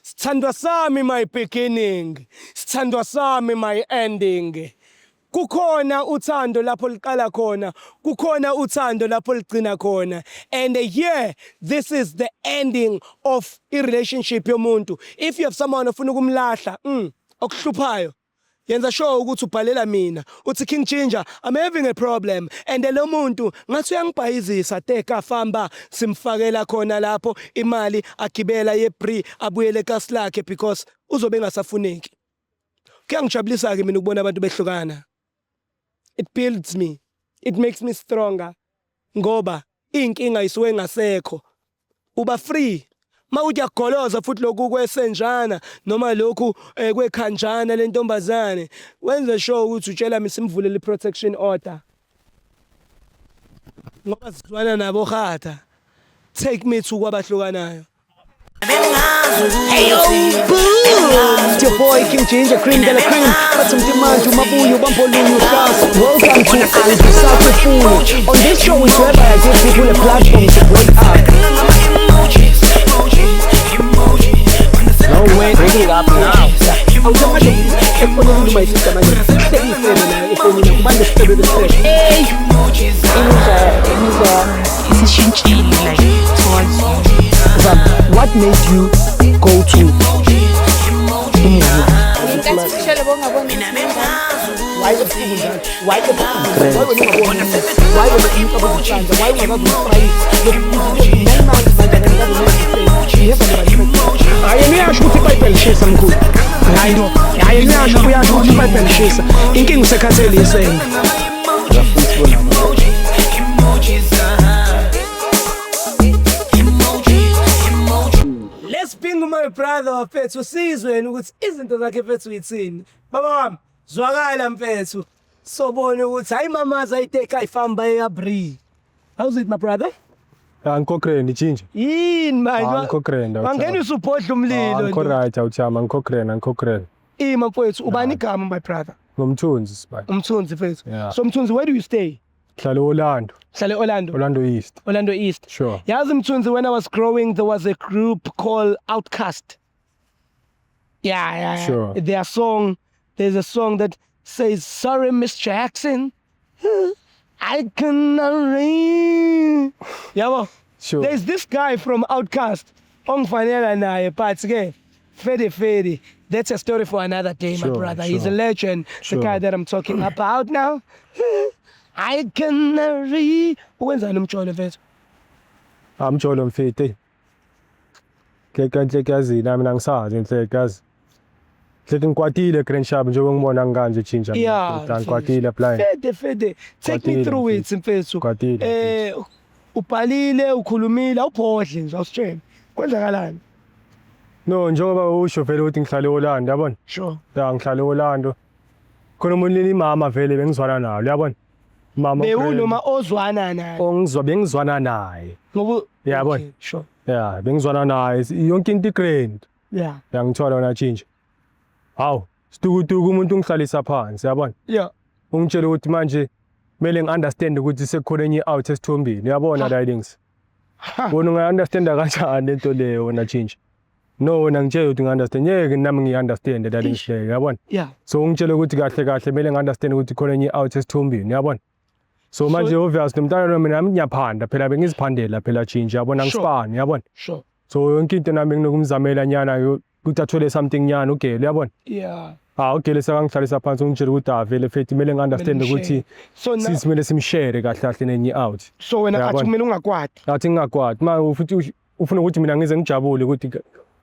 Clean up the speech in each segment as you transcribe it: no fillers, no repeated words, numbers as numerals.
Sithandwa sami, my beginning. Sithandwa sami, my ending. Kukhona uthando lapho liqala khona, kukhona uthando lapho ligcina khona. And here, this is the ending of i relationship yomuntu. If you have someone ofuna ukumlahla, okuhluphayo, yenza sure ukuthi ubhalela mina uthi, "King Ginger, I'm having a problem and lo muntu ngathi uyangibhayizisa." Teka famba simfakela khona lapho imali, agibela ye-bri, abuyele ekasi lakhe because uzobe engasafuneki. Kuyangijabulisa ke mina ukubona abantu behlukana. It builds me, it makes me stronger, ngoba inkinga isuke engasekho, uba free mawuthi uyagoloza futhi lokhu kwesenjana noma lokhu kwekhanjana lentombazane. Wenze sure ukuthi utshela misimvulele i-protection order ngoba sizwana nabo hata. Take me to kwabahlukanayo. Hey, boom! It's your boy King Ginger, Cream de la Cream. Bathi mntimanje umabuyo bambolunya uhlasa. Welcome to Angisakufuni. On this show is whereby I give people a platform to break up. No way, bring it up now. Awuthi efonini uma isister manje. Sekuyisele nayo efonini kubantu isifebe besifebe. Hey, imizwa yami isishintshile, like, towards you. Zam, what made you go to umuvi? Ngenkathi ushele bongaboni. Why ebusuku njalo? Why ebusuku? Why wena ungaboni? Why wena umcabuza isandla? Why ungakaze umfrayise? 9 months manje akakaze. You have never. Hayi, yena uyasho ukuthi iBhayibheli lishisa, mkhulu. Hayi no. Hayi, yena uyasho, uyasho ukuthi iBhayibheli lishisa. Inkinga usekhathele isende. Futhi bona. Let's bring my brother wafethu, sizwe yena ukuthi izinto zakhe mfethu yithini. Baba wami, zwakala mfethu. Sobona ukuthi hayi mamaza ayiteka ayifamba eyabri. How's it, my brother? Angikho grand, Ginger. Yini manje? Angikho grand, awuthami. Wangena usubhodla umlilo. Angikho right, awuthami, angikho grand, angikho grand. Ima mfowethu, ubani igama, my brother? Ngomthunzi sibani. Umthunzi mfethu. Yeah. So Mthunzi, where do you stay? Hlala Orlando. Hlale Orlando. Orlando East. Orlando East. Sure. Yazi Mthunzi, when I was growing, there was a group called Outcast. Yeah. Sure. Their song, there's a song that says, "Sorry, Miss Jackson, I cannot read." Yabo. Sure. There's this guy from Outcast, ongifanela naye, but ke, Fede Fede. That's a story for another day, my brother. He's a legend, the guy that I'm talking about now. I cannot read. Ukwenzani umjolo, mfethu? Amjolo mfethu. Hey. Hleka nhleke, yazi nami nangisazi nhleke, yazi. Hleke ngikwatile, grand sharp, njengoba ngibona ngikanje, Ginger. Ngikwatile blind. Fede Fede, take me Kwatile, through it, mfethu. Kwatile. Ubhalile, ukhulumile, awuphodle nje, awusitshele. Kwenzakalani? No, njengoba usho vele ukuthi ngihlale Orlando, yabona? Sure. Ya, ngihlale Orlando. Khona umuntu imama vele bengizwana nayo, yabona? Mama Bewunoma ozwana naye? Ongizwa bengizwana naye. Ngoba Yabona. Okay, sure. Ya, bengizwana naye yonke into igrand. Yangithola wena, Ginger. Hawu, situkutuku umuntu ungihlalisa phansi, yabona? Ungitshela ukuthi manje kumele ngi-understand ukuthi sekukhona enye i-out esithombeni, uyabona, darlings. Wena unga-understanda kanjani lento leyo wena, Ginger? No, wena ngitshela ukuthi ngi-understand. Ngeke nami ngiyi-understand darlings leyo, uyabona? So ungitshela ukuthi kahle kahle kumele ngi-understand ukuthi khona enye i-out esithombeni, uyabona? So manje obvious nomntana lo mina nami ngiyaphanda phela, bengiziphandela phela, Ginger, uyabona, ngisipani, uyabona? Sure. So yonke into nami nginokumzamela nyana ukuthi athole something nyana ugele, uyabona? Ah, ugele sekangihlalisa phansi, ungitshela ukuthi ah vele mfethu kumele ngi-understand ukuthi So now, simele simshare kahle kahle nenye i-out. So wena athi Uyabona. kumele ungakwati. Athi ngingakwati ma futhi ufuna ukuthi mina ngize ngijabule ukuthi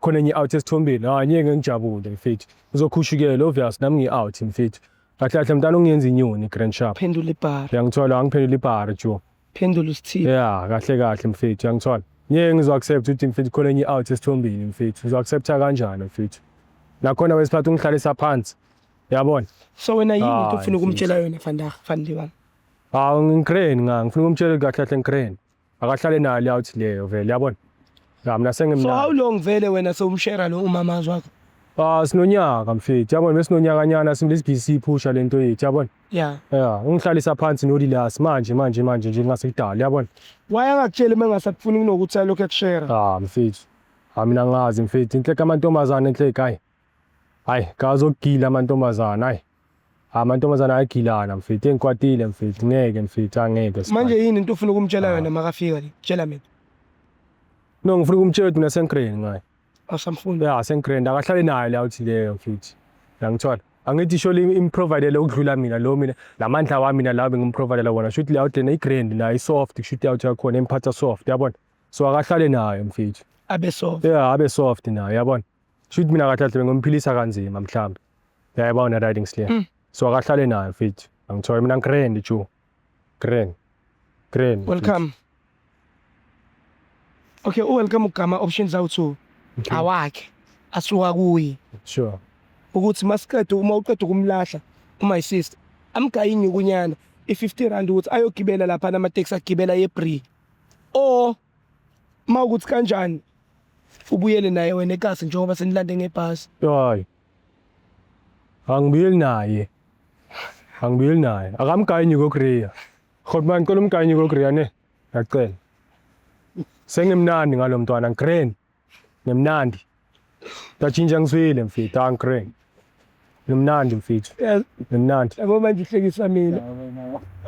khona enye i-out esithombeni. Hayi, ngeke ngijabule mfethu, uzokhushukela obvious nami ngiyi-out mfethu. Kahle kahle mntana ungiyenza inyoni, grand sharp. Phendula ibhara. Uyangithola, angiphendula ibhara jo. Phendula usithini? Ya, kahle kahle mfethu, uyangithola, ngeke ngizo-accept ukuthi mfethu khona enye i-out esithombeni mfethu. Ngizo-accepta kanjani mfethu? Nakhona wesiphathi ungihlalisa phansi, yabona? So wena yini into Hayi, ofuna ukumtshela yona vandag vandiwan? Hawu, ngigrand nga ngifuna ukumtshela kahle kahle ngigrand akahlale nayo le out leyo vele, yabona? Ya, mina So how sengimnandi. long vele wena sewumshare lo umamazi wakho? Ah, sinonyaka mfethu, yabona, besinonyaka nyana simlesibhizi siyiphusha lento yethu, yabona? Ya, ungihlalisa phansi nolilasi manje manje manje nje ngasekudala, yabona? Why angakutsheli uma engasakufuni kunokuthi alokhu ekushare? Ah mfethu. Ha mina ngazi mfethu, inhleke amantombazane inhleke hayi. Hayi, kazogila amantombazane hayi. Amantombazane ayagilana mfethu, engikwatile mfethu, ngeke mfethu, angeke. Manje yini into ofuna ukumtshela yona makafika le? Tshela mina. No, ngifuna ukumtshela ukuthi mina sengigrand ngaye. Awusamfuni. Ya, sengigrand, akahlale nayo la uthi leyo mfethu. Uyangithola? Angithi sho improvidele ukudlula mina lo mina lamandla wami mina la bengimprovidela wona. Shuthi le out lena igrand nayo isoft, kushuthi out yakhona imphatha soft, yabona? So akahlale nayo mfethu. Abe soft. Yeah, abe soft nayo, yabona? Shuthi mina kahle kahle bengimphilisa kanzima mhlawumbe. Uyayibona riding slayer. So akahlale nayo mfethu. Angithola mina grand Joe. Grand. Grand. mfethu. Welcome. Okay, u-welcome ugama options awu-two. Okay. Awakhe. Asuka kuye. Sure. Ukuthi masiqeda uma uqeda ukumlahla my sister amgaye inyukunyana i-50 rand ukuthi ayogibela lapha namateksi agibela ye-Bree. Or mawukuthi kanjani ubuyele naye wena ekasi njengoba senilande ngebhasi. Hayi. Angibuyeli naye. Angibuyeli naye. Akamgayi inyuko Korea. Khotman ngicela umgayi inyuko Korea ne. Ngiyacela. Sengimnandi ngalo mntwana grand. Ngimnandi. Ndatshintsha ngizwile mfethu, angigrand. Ngimnandi mfethu. Yes, Ngimnandi. yabo manje uhlekisa mina.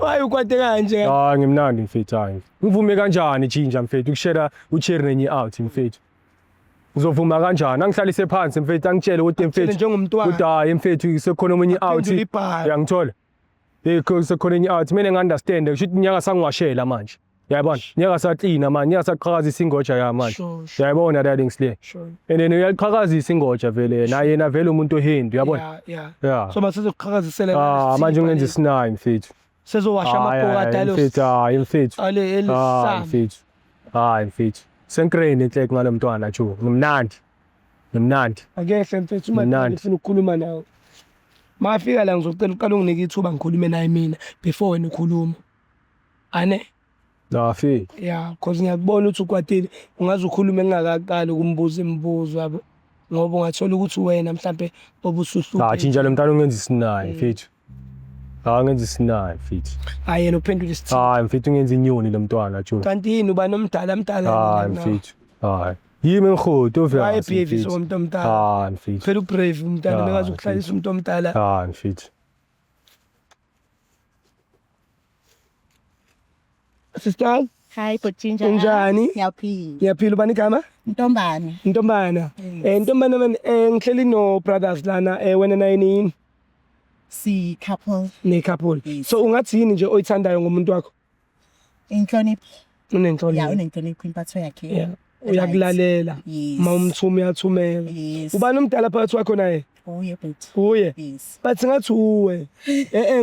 Why ukwate kanje? Hayi ngimnandi mfethu hayi. Ngivume kanjani Ginger mfethu ukushare ucherry nenye out mfethu. Uzovuma kanjani? Angihlalise phansi mfethu angitshele ukuthi Akutshele mfethu njengomntwana. ukuthi hayi mfethu sekukhona omunye out. Aphendule ibhala. Uyangithola? Hey sekukhona enye out kumele ngi-understand kusho ukuthi nyaka sangiwashela manje. Uyayibona? Nyaka saklina manje, nyaka saqhakazisa ingoja ya manje. Sure, sure. Uyayibona darling Slay. Sure. And then uyaliqhakazisa ingoja vele naye yena vele umuntu ohindu uyabona? Yeah, yeah. Yeah. So masizokuqhakazisela Ah manje ungenza isinayi mfethu. Sezowasha Hayi, amabhokadi hayi, alo. mfethu, hayi mfethu. Ale Hayi elisami. mfethu. Hayi mfethu. Sengigrand enhleke ngalo mntwana Joe. Ngimnandi. Ngimnandi. Akehle mfethu uma Mnandi. ngifuna ukukhuluma nawe. Mafika la ngizocela uqale unginike ithuba ngikhulume naye mina before wena ukhuluma. Ane? Afiki. Yeah, cause ngiyakubona ukuthi ukwatile. Ungaze ukhulume ngingakaqali ukumbuza imibuzo yabo. Ngoba ungathola ukuthi wena mhlambe obusuhlupheka. Ah tshintsha lo mntwana ungenza isinayi mfethu. Ah ungenza isinayi mfethu. Hayi yena uphendula isithini. Hayi mfethu ungenza inyoni lo mntwana Joe. Kanti yini uba nomdala mdala Hayi mina? mfethu. Hayi. Yimi ngikhude Why obvious. behave mfethu. umuntu omdala? Hayi mfethu. Phela ubrave umntana Ah, bekazi ukuhlalisa umuntu omdala. Hayi mfethu. Sister, Hi Bhut'Ginger. Unjani? Ngiyaphila. ngiyaphila ubani igama? Ntombane. Ntombana. Ntombana man ngihleli no brothers lana wena naye nini? Si couple. Ne couple. Yes. So ungathi yini nje oyithandayo ngomuntu wakho? Inhlonipho. Unenhlonipho. Yeah, unenhlonipho impatho yakhe. Yeah. Uyakulalela. Yes. Ma umthuma uyathumela. Yes. Ubani omdala phakathi kwakho naye? Uye bhuti. Uye. Yes. But ngathi uwe.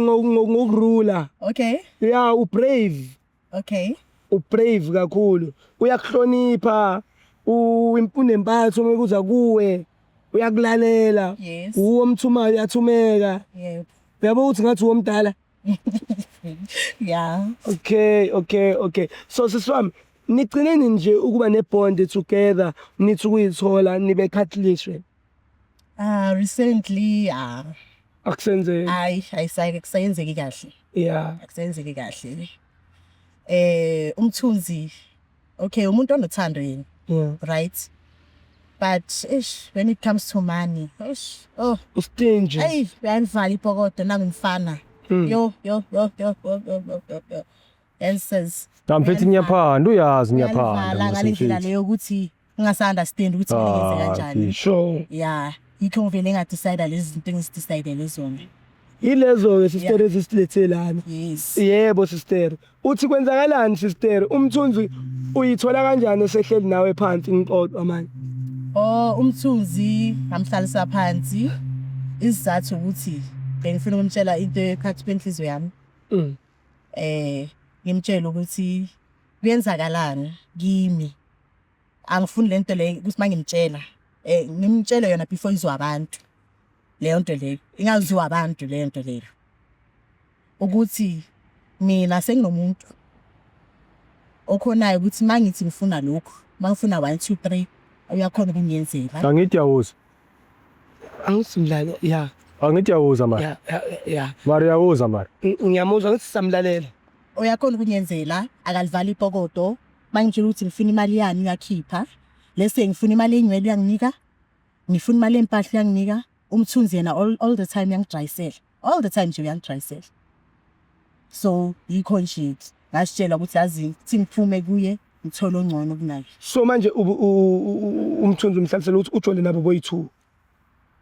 Ngokurula. Okay. Yeah, u brave. Okay. Ubrave kakhulu. Uyakuhlonipha. Unempatho uma kuza kuwe. Uyakulalela. Yes. Uwo omthumayo uyathumeka. Yebo. Uyabo ukuthi ngathi uwomdala. Yeah. Okay, okay, okay. So sisi wami, nigcineni nje ukuba nebond together, nithi ukuyithola nibe khathiliswe. Recently Akusenzeki. ayi ayisayike kusayenzeki kahle. Yeah. Akusenzeki kahle. Umthunzi. Okay, umuntu onothando yena, Yeah. right? But ish when it comes to money, ish oh Ustingy. Hey, uyalivala ipokoto nangumfana. Yo yo yo yo yo yo yo yo, yo. Answers. Na mfethu ngiyaphanda uyazi ngiyaphanda. Uyalivala ngale ndlela leyo ukuthi ngingasa-understand ukuthi kumele ngenze Ah, kanjani. Sure. Yeah, yikho ngivele ngadecide lezi zinto engizidecide zona. Yilezo ke sister ezisilethe lana. Yes. Yebo sister. Uthi kwenzakalani sister? Umthunzi uyithola kanjani esehleli nawe phansi ngixoxa manje? Oh, umthunzi ngamhlalisa phansi. Isizathu ukuthi bengifuna ukumtshela into ephakathi kwenhliziyo yami. Ngimtshele ukuthi kuyenzakalani kimi. Angifuni lento le ukuthi mangimtshela ngimtshele yona before izwa abantu. Leyo nto leyo ingaziwa abantu leyo nto leyo. Ukuthi mina senginomuntu okhonayo ukuthi mangithi ngifuna lokhu, mangifuna 1 2 3 uyakhona ukungiyenzela. Angithi yawuza. Angisimlale. Yeah. Angithi yawuza mara. Yeah, yeah, yeah. Mara yawuza mara. Ngiyamuzwa ngithi samlalela. Uyakhona ukungiyenzela, akalivala ipokoto. Mangitshela ukuthi ngifuna imali yani uyakhipha. Lese ngifuna imali yenywele uyanginika, ngifuna imali yempahla uyanginika. Umthunzi yena all the time uyangidrayisela, all the time nje uyangidrayisela. So yikho nje ngasitshela ukuthi yazi kuthi ngiphume kuye ngithole ongcono kunaye. So manje umthunzi umhlalisela ukuthi ujole nabo boyi-two,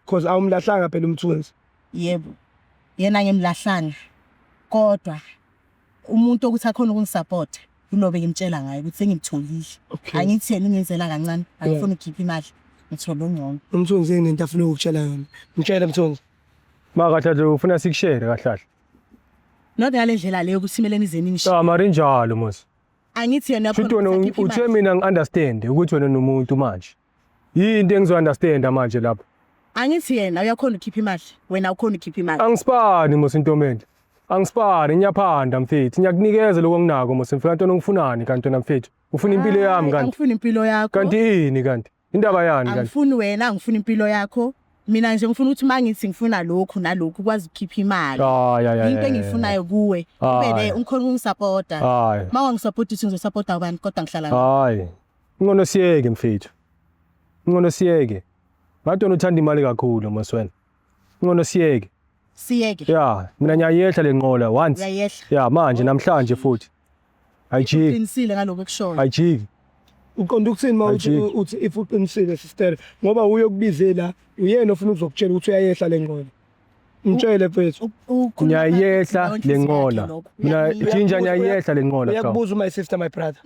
cause awumlahlanga phela umthunzi. Yebo, yena ngimlahlanga, kodwa umuntu okuthi akhona ukungisapota kulo bengimtshela ngaye ukuthi sengimtholile. Angithi yena ungenzela kancane, angifuni ukukhipha imali, ngithole ongcono. Umthunzi yini into afuna ukukutshela yona? Mtshele, Mthunzi. Ma kahle kahle ufuna sikushere kahle kahle. Not ngale ndlela leyo ukuthi kumele nize ningisho. Ah, mara injalo mos. Angithi yena Shuthi wena ukuthi akhiphe uthe imali. mina ngi-understand ukuthi wena nomuntu manje. Yini into engizo-understanda manje lapho? Angithi yena uyakhona ukukhipha imali, wena ukhona ukukhipha imali. Angisipani mos intomende. Angisipani, ngiyaphanda mfethu. Ngiyakunikeza lokho onginako mos. Mfika ntona ngifunani kanti wena mfethu? Ufuna impilo yami Hayi, kanti? Angifuni impilo yakho. Kanti yini kanti? Indaba yani kanti? Angifuni wena, angifuni impilo yakho. Mina nje ngifuna ukuthi mangithi ngifuna lokhu nalokhu ukwazi ukukhipha imali. Hayi hayi. Into engiyifunayo kuwe ube Hayi. le ungikhona ukungisapota. Hayi. Uma wangisapota uthi ngizosapota ubani kodwa ngihlala nawe. Hayi. Ngcono siyeke mfethu. Ngcono siyeke. Ngathi wena uthanda imali kakhulu mos wena. Ngcono siyeke. Siyeke. Ya, mina ngiyayehla lenqola once. Uyayehla. Ya, manje namhlanje futhi. Ayijiki, Uqinisile ngalokho ekushoyo. ayijiki. Uqonda ukuthini ma uthi Ayijiki. uthi if uqinisile, sister, ngoba uye okubizela uyena ofuna ukuzokutshela ukuthi uyayehla le nqola. Mtshele, mfethu. Ukhuluma Ngiyayehla phakathi le nqola. lokho. Mina Uyakunika. Ginger ngiyayehla le nqola. Cha. Uyakubuza my sister, my brother.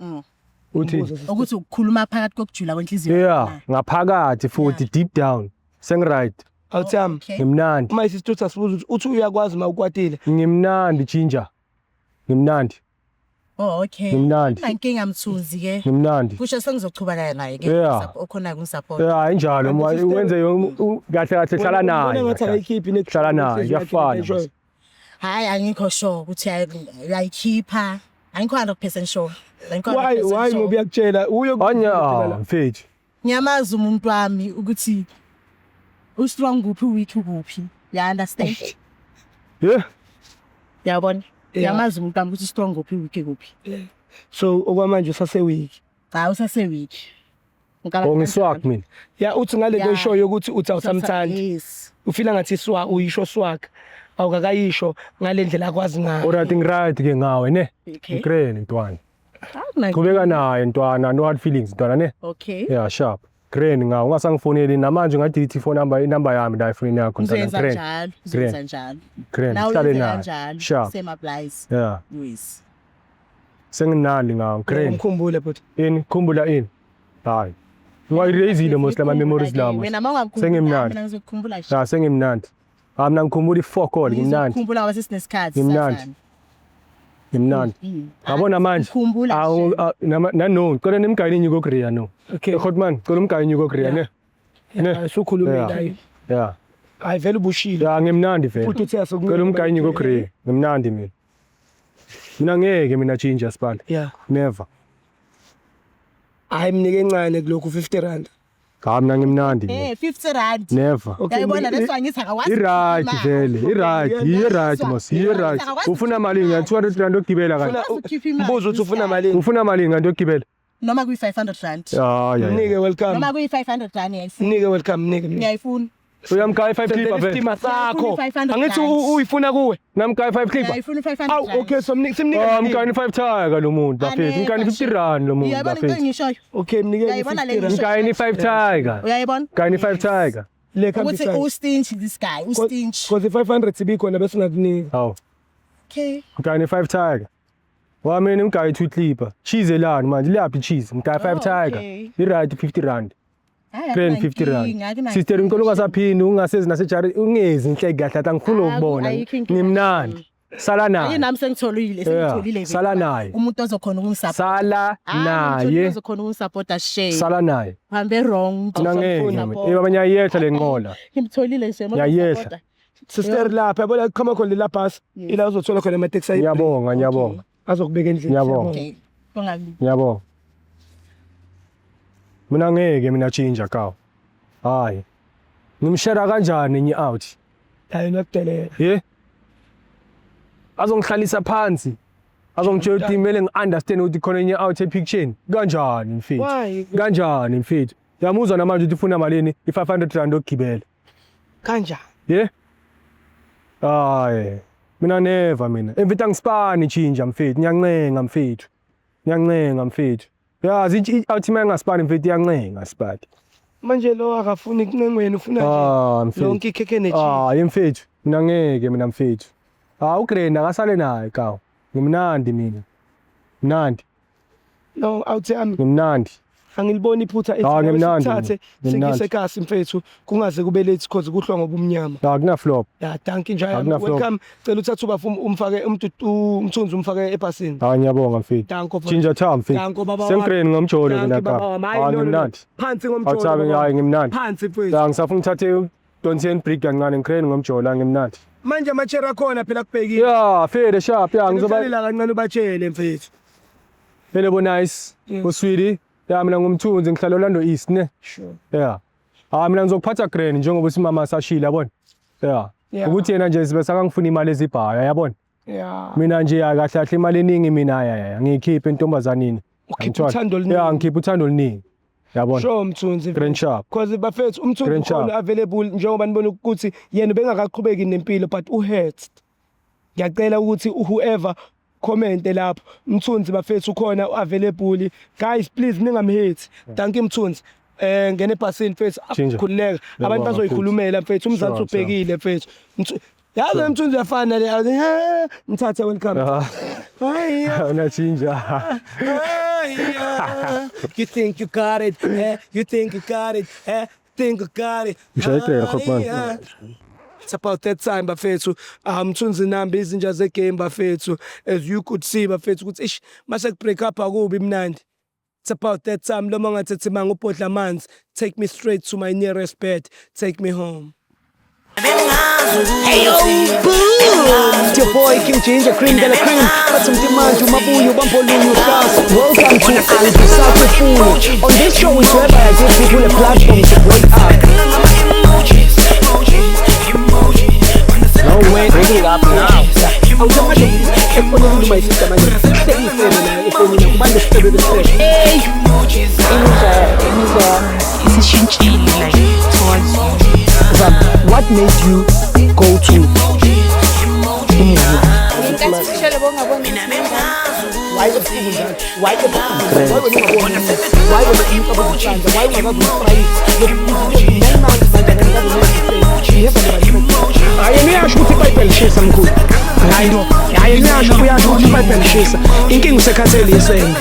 Uthi Umbuzo, sister. Ukuthi ukukhuluma phakathi kokujula kwenhliziyo. yeah, ngaphakathi futhi deep down. Sengiright. Awuthami. Okay. Ngimnandi. My sister uthi asibuza ukuthi uthi uyakwazi ma ukwatile. Ngimnandi, Ginger. Ngimnandi. Oh, okay. Ngimnandi. Nankinga Mthunzi ke. Ngimnandi. Kusho sengizochubeka naye ke. Okhona ukungisapota. Yeah, injalo. Kanti sister- Wenze kahle kahle hlala Wena naye. ngathi kahle kahle. akayikhiphi ne- Hlala naye, kuyafana. Eshoyo. Hayi, angikho sure ukuthi uyayikhipha. Angikho 100% sure. Angikho Why 100% why sure. ngoba uyakutshela uye Anya mfethu. Ngiyamazi umuntu wami ukuthi u-strong kuphi, weak kuphi. You understand? Yeah. Yabona? Yeah. Ngiyamazi umuntu wami ukuthi strong kuphi, weak kuphi. So okwamanje usase weak. Cha, usase weak. Oh, ngiswak mina. Ya, uthi ngale nto Yeah. oyishoyo ukuthi uthi awusamthandi. Yes. Ufila ngathi swa uyisho swak. Awukakayisho ngale ndlela akwazi ngayo. Alright, ngiright ke ngawe ne. Okay. Ngigrand ntwana. Akuna- Qhubeka naye ntwana, no hard feelings ntwana ne. Okay. Yeah, sharp. Grand ngawe ungasangifoneli namanje ngadelete phone number inumber yami la efonini yakho ntwana. Ngizoyenza Grand. njalo, ngizoyenza njalo. Grand. Nawe Hlale uyenze naye. kanjalo. Sharp. Same applies. Yeah. Yes. Senginali ngawe. Grand. Umkhumbule but Ini khumbula ini. Hayi. Ngiwayirezile mos lama memories la mos. Wena mawungakhumbula Sengimnandi. mina ngizokukhumbula nje. Ya, sengimnandi. Ah, mina ngikhumbula i-fuck all, ngimnandi. Ngizokukhumbula ngoba sesinesikhathi. Ngimnandi. sazana. Ngimnandi. Yabona manje. Ngikhumbula Awu nje. ah, nano, ngicela nimgayini inyuko Korea no. Okay. Hotman, ngicela umgayini inyuko Korea ne. Ne. Asukhulumile Yeah. hayi. Yeah. Hayi vele ubushilo. Ya, ngimnandi vele. Futhi uthe asokunika. Ngicela umgayini inyuko Korea. Ngimnandi mina. Mina ngeke mina Ginger sibali. Yeah. Never. Hayi, mnike encane kulokhu, 50 rand. Cha, mina ngimnandi mina. 50 rand. Never. Okay. Uyayibona, that's why ngithi akakwazi. I-right vele, i-right, i-right mos, i-right. Ufuna malini nga 200 rand yokugibela kanti? Ukhipha imali. Mbuzo uthi ufuna malini? Ufuna malini kanti yokugibela? Noma kuyi 500 rand. Hayi. Mnike welcome. Noma kuyi 500 rand ngiyayifuna. Mnike welcome, mnike. Mnike. Ngiyayifuna. Uyamgaya 5 Sendela clipper vele. isitima sakho. Ngiyayifuna i-500 Angithi rand. uyifuna kuwe. Namgaya 5 clipper. Ngiyayifuna i-500 Awu, rand. okay, so mnike simnike. Ah, malini? mgayini 5 tiger lo muntu bafethu. Mgayini 50 rand lo muntu Uyayibona into bafethu. engishoyo? Okay, mnike Uyayibona le 50 rand. ngisho- Mgayini 5 tiger. Uyayibona? Mgayini 5 tiger. Le Ukuthi khambisana. u-stingy this guy, u-stingy. Because i-500 ibikhona bese ngakunika. Hawu. Okay. Mgayini 5 tiger. Wamina mgayi 2 clipper. Cheese elani manje liyaphi cheese? Mgayi 5 Oh, tiger. okay. I-right 50 rand. Hayi, Grand 50 akunankinga, rand. akunankinga. Sister, ngicela ungasaphindi ungasezi nasejari ungezi inhleke kahle athi angifuni ukubona. Ayikho inkinga. Ngimnandi. Sala Hayi, naye. nami sengitholile, sengitholile vele. Sala naye. Umuntu ozokhona ukungisapota. Sala naye. Ozokhona ukungisapota shame. Sala naye. Uhambe wrong. Mina ngeke mina. Eh baba, ngiyayehla le nqola. Ngimtholile nje. Ngiyayehla. Sister, lapha yabona khama khona la bus ila uzothola khona ama-taxi ayi. Ngiyabonga, ngiyabonga. Azokubeka endlini. Ngiyabonga. Okay. Bonga. Ngiyabonga. Mina ngeke mina Ginger kaw. Hayi. Ngimshare kanjani ngi out? Hayi, nakudelela. Ye? Azongihlalisa phansi. Azongitshela ukuthi kumele ngi-understand ukuthi khona enye out epictureni. Kanjani mfethu? Why? Kanjani mfethu? Yamuzwa namanje ukuthi ufuna malini? I-500 rand yokugibela. Kanjani? Ye? Hayi. Mina never mina. Emfethu angisipani chinja mfethu. Ngiyancenga mfethu. Ngiyancenga mfethu. Yazi i-out uma ingasipani mfethu iyancenga sipati. Manje lo akafuni kuncengweni ufuna Ah nje mfethu. lonke ikhekhe necheese. Ah yemfethu. Mina ngeke mina mfethu. Ah ugrand akasale naye kawo. Ngimnandi mina. Mnandi. No, out yami Ngimnandi. angiliboni iphutha ethi Ah, nawe ngimnandi sikuthathe mina. Ngimnandi. sikise kasi mfethu kungaze kube late cause kuhlwa ngoba umnyama. Ah kuna flop. Ya, thank you njaya. Akuna flop. Welcome. Cela uthathe ubafu umfake umthunzi umfake ebhasini. Ah ngiyabonga mfethu. Danko for- Ginger cha mfethu. Danko baba wami. Sengigrand ngomjolo Danko mina baba ka. wami. Hayi, Ah no, no, no. ngimnandi. Phansi ngomjolo. Awuthabe baba hayi wami. ngimnandi. Phansi mfethu. La ngisafuna ngithathe Dontian brick kancane ngigrand ngomjolo ngimnandi. Manje amachera akhona phela kubhekile. Yeah, fair sharp ya ngizoba Ngizobalela kancane ubatshele mfethu. Hello bo nice. Yeah. Uswidi. Ya mina ngumthunzi ngihlala Orlando East ne. Sure. Yeah. Ah mina ngizokuphatha grand njengoba usimama sashila yabona. Yeah. Yeah. Ukuthi yena nje sibe sakangifuna imali ezibhaya yabona. Yeah. Mina nje ya kahle kahle imali eningi mina ya ya ngiyikhiphe entombazaneni. Ukhipha Angithola. uthando oluningi. Yeah, ngikhipha uthando oluningi. Yabona. Sure Mthunzi. Grand sharp. Because bafethu umthunzi Grand ukhona sharp. available njengoba nibona ukuthi yena ubengakaqhubeki nempilo but uhurt. Ngiyacela ukuthi whoever comment lapho Mthunzi bafethu ukhona available. Guys please ningamhate. Thank you Mthunzi. Eh ngene ebhasini mfethu Ginger. khululeka abantu Ngiyabonga, bazoyikhulumela mfethu umzansi Sure, sure. ubhekile mfethu. Yazi Mthunzi uyafana le mthathe welcome. Ah, Hayi. una ginger. You think you got it, eh? You think you got it, eh? Think you got it. Ngishayidela, Khotman. Ah, It's about that time bafethu. Mthunzi nambi izinja zegame bafethu. As you could see bafethu ukuthi ish mase break up akubi mnandi. It's about that time loma ngathethe manga ubhodla amanzi. Take me straight to my nearest bed. Take me home. Hey yo, boom! It's your boy King Ginger Cream de la Cream. Bathi mtimanje umabuyo bambolunye uhlasa. Welcome to Angisakufuni. On this show is whereby I give people a platform to break up. No way. Breaking up now. Awusamanje efonini my sister manje. Hlekisele nayo efonini kubantu sicebe besicebe. Imizwa yami isishintshile like towards you. What made you go to umuzi? Ngenkathi ushele bongaboni. Why ebusuku njalo? Why ebusuku? Why wena ungaboni? Why wena umcabango uhlanja? Why ungakazi ukusprayisa? Hayi niyasho ukuthi iBhayibheli lishisa mkhulu. Hayi no. Hayi niyasho uyasho ukuthi iBhayibheli lishisa. Inkinga usekhathele yisende.